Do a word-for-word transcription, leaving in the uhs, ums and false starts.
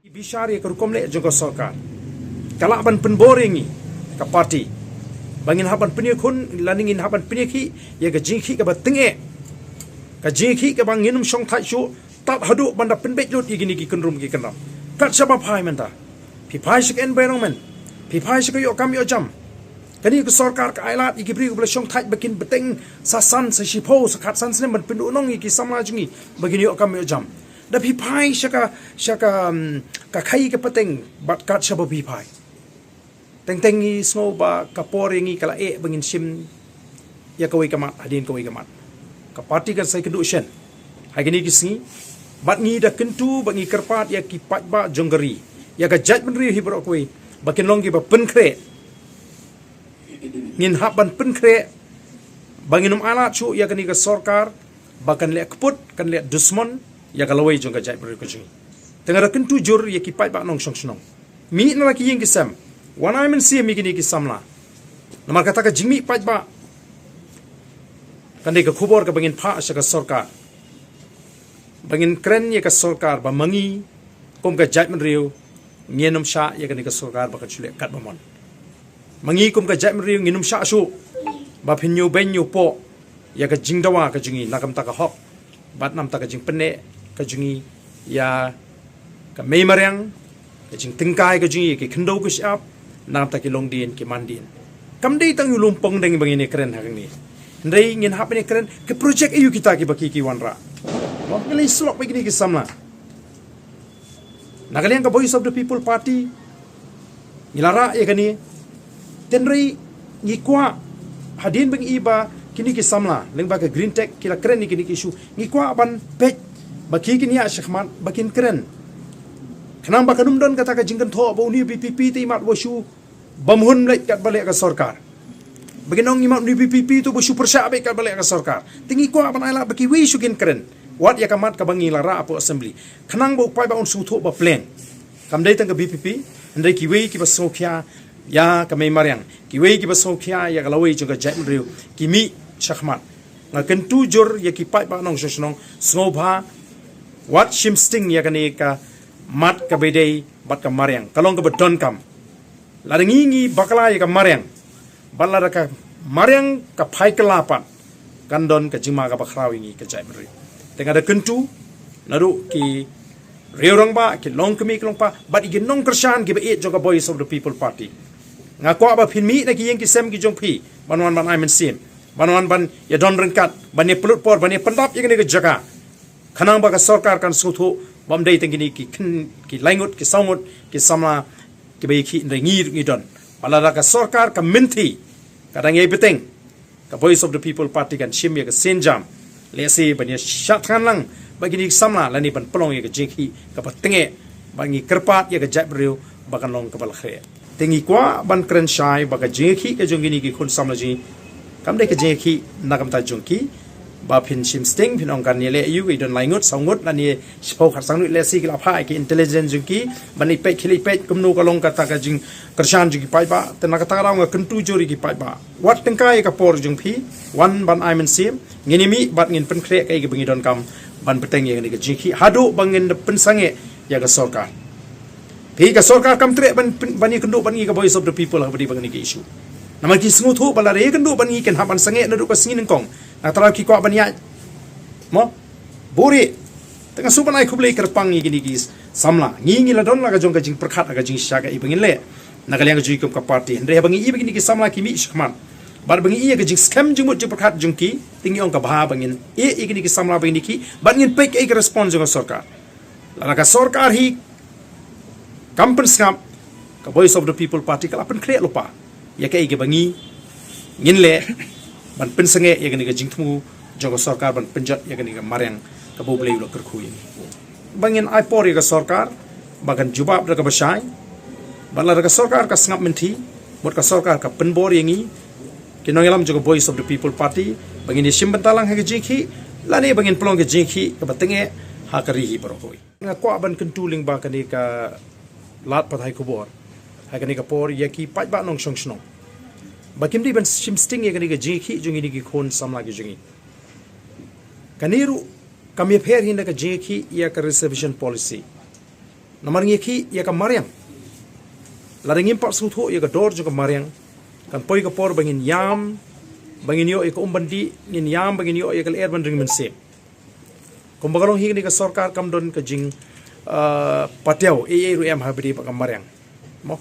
Bishar ïa ka rukom leh jong ka sorkar ka lah ban pynbor ïa ngi ka party ba ngin hap ban pynïakhun lane ngin hap ban pynïakhih ïa ka jingkhih kaba tyngeh, ka jingkhih kaba ngin ym shong thait shuh tad haduh ban da pynbeit lut ïa kine ki kynrum ki kynram. Kat shaba phai mynta, phi phai sha ka environment, phi phai sha ka ïoh kam ïoh jam. Kane ka sorkar ka ailad ïa ki briew ba la shong thait ba kin bteng sa san sa shiphew sa khatsan snem ban pynduhnong ïa ki samla jong ngi ba kin ïoh kam ïoh jam. Da phi phai sha ka, sha ka, um, ka khaïi ka pateng bad kat shaba phi phai. Teng teng ngi sngew ba ka por ïa ngi ka la eh ba ngin shim ïa kawei ka mat hadien kawei ka mat. Ka party kan sa ïakynduh shen ha kine ki sngi. Bad ngi da kyntu ba ngi kyrpad ïa ki paidbah jong ka ri, ïa ka jaitbynriew hi baroh kawei, ba kin long kiba pynkhreh. Ngin hap ban pynkhreh ba ngin ym ailad shuh ïa kane ka sorkar ba kan leh kput, kan leh dusmon ïa ka lawei jong ka jaitbynriew ka jong ngi. Te nga da kyntu jur ïa ki paidbah nongshong shnong, mih na la ki ïing ki sem, wan ai mynsiem ïa kine ki samla. Namar kata ka jingmih paidbah kan dei ka khubor kaba ngin phah sha ka sorkar, ba ngin kren ïa ka sorkar ba ma ngi kum ka jaitbynriew ngin ym shah ïa kane ka sorkar ba kan shu leh katba mon. Ma ngi kum ka jaitbynriew ngin ym shah shuh ba phin ñiew beiñ ñiew poh ïa ka jingdawa ka jong ngi na ka bynta ka hok bad na ka bynta ka jingpynneh ka jong ngi ïa ka mei mariang, ka jingtyngkai ka jong ngi ïa ki khyndew ki shyiap, na ka bynta ki longdien ki mandien. Kam dei tang ïa u lum pong deng ba ngin ïakren ha kane, hynrei ngin hap ban ïakren ki project aïu kita kiba ki, ki wanrah. Mo, ngi la ïasyllok bad kine ki samla na ka liang ka Voice of the People Party. Ngi la rah ïa kane, hynrei ngi kwah hadien ba ngi i ba kine ki samla lyngba ka Green Tech ki la kren ïa kine ki issue, ngi kwah ban peit ba ki kin ïaid shakhmat ba kin kren. Khnang ba kan ym don kata ka jingkynthoh ba une u VPP te i mat ba shu bym hun leit katba leh ka sorkar. Ba kin ong i mat une u VPP te ba shu pyrshah beit katba leh ka sorkar. Te ngi kwah ban ailad ba kiwei shu kin kren wat ïa ka mat kaba ngi la rah hapoh Assembly, khnang ba u paidbah un sngewthuh ba pleng. Kam dei tang ka VPP, hynrei kiwei kiba sngewkhia ïa ka mei mariang, kiwei kiba sngewkhia ïa ka lawei jong ka jaitbynriew, ki mih shakhmat. Nga kyntu jur ïa ki paidbah nongshong shnong, sngewbha wat shim sting ïa kane ka mat kaba dei bad ka mariang, ka long kaba donkam. Lada ngi, ngi bakla ïa ka mariang, bad lada ka mariang ka phai kylla pat, kan don ka jingma kaba khraw ïa ngi ka jaitbynriew. Te nga da kyntu naduh ki riew rangbah, ki longkmie ki longpa bad ïa ki nongkyrshan kiba ïeit jong ka Voice of the People Party, nga kwah ba phin mih na ki ïing ki sem ki jong phi ban wan ban ai mynsiem, ban wan ban ïadon ryngkat, ban ïapynlut por, ban ïapyndap ïa kane ka jaka, khnang ba ka sorkar kan sngewthuh ba ym dei tang kine ki kyn-, ki lai ngut ki saw ngut ki samla kiba ïakhih, hynrei ngi ruh ngi don. Ba lada ka sorkar ka mynthi, ka dang ïai bteng, ka Voice of the People Party kan shim ïa ka sienjam lehse ban ïa shah thngan lang bad kine ki samla lane ban pynlong ïa ka jingïakhih kaba tyngeh, ba ngi kyrpad ïa ka jaitbynriew ba kan long kaba la khreh. Te ngi kwah ban kren shai ba ka jingïakhih ka jong kine ki khun samla jong ngi kam dei ka jingïakhih na ka bynta jong ki ba phin shim sting, phin ong kan ïaleh ïa u, i don lai ngut saw ngut lane shiphew khatsan ngut, lehse ki la phah ïa ki intelligence jong ki ban leit peit, khie leit peit kumno ka long kata ka jingkyrshan jong ki paidbah. Te na kata ka daw nga kyntu jur ïa ki paidbah, wat tyngkai ïa ka por jong phi, wan ban ai mynsiem, ngin ïa mih bad ngin pynkhreh kaei kaba ngi donkam ban bteng ïa kane ka jingïakhih haduh ba ngin da pynsangeh ïa ka sorkar. Phi, ka sorkar kam treh ban, ban ïakynduh bad ngi ka Voice of the People ha kaba ïadei bad kane ka issue. Namar ki sngewthuh ba lada ïakynduh bad ngi kin hap ban sangeh naduh ka sngi nyngkong. Na ka daw ki kwah ban ïaid, mo, buhrieh. Te nga shu ban ai khublei kyrpang ïa kine ki samla. Ngi, ngi la don la ka jong ka jingpyrkhat ha ka jingshisha kaei ba ngin leh na ka liang ka jong ngi kum ka party, hynrei haba ngi i ba kine ki samla ki mih shakhmat bad ba ngi i ïa ka jingskhem jingmut jingpyrkhat jong ki, te ngi ong ka bha ba ngin ïeh ïa kine ki samla ba ngin ïakhih bad ngin peit kaei ka response jong ka sorkar. Lada ka sorkar hi kam pynsngap, ka Voice of the People Party ka la pynkhreh lypa ïa kaei kaba ngi, ngin leh ban pynsangeh ïa kane ka jingthmu jong ka sorkar ban pynjot ïa kane ka mariang kaba U Blei u la kyrkhu ïa ngi. Ba ngin ai por ïa ka sorkar ba kan jubab da kaba shai. Bad lada ka sorkar ka sngap mynthi, mut ka sorkar ka pynbor ïa ngi ki nongïalam jong ka Voice of the People Party ba ngin ïashim bynta lang ha ka jingïakhih lane ba ngin pynlong ka jingïakhih kaba tyngeh ha ka ri hi baroh kawei. Nga kwah ban kyntu lyngba kane ka lad pathai khubor ha kane ka por ïa ki paidbah nongshong shnong ba kim dei ban shim sting ïa kane ka jingïakhih jong kine ki khun samla ki jong ngi. Kane ruh kam ïapher hi na ka jingïakhih ïa ka reservation policy. Namar ngi khih ïa ka mariang. Lada ngim pat sngewthuh ïa ka dor jong ka mariang, kan poi ka por ba ngin ïam ba ngin ïoh ïa ka umban dih, ngin ïam ba ngin ïoh ïa ka lyer ban ring mynsiem. Kumba ka long hi kane ka sorkar kam don ka jing, ah, patiaw ei ei ruh em ha bynta ba ka mariang. Mo,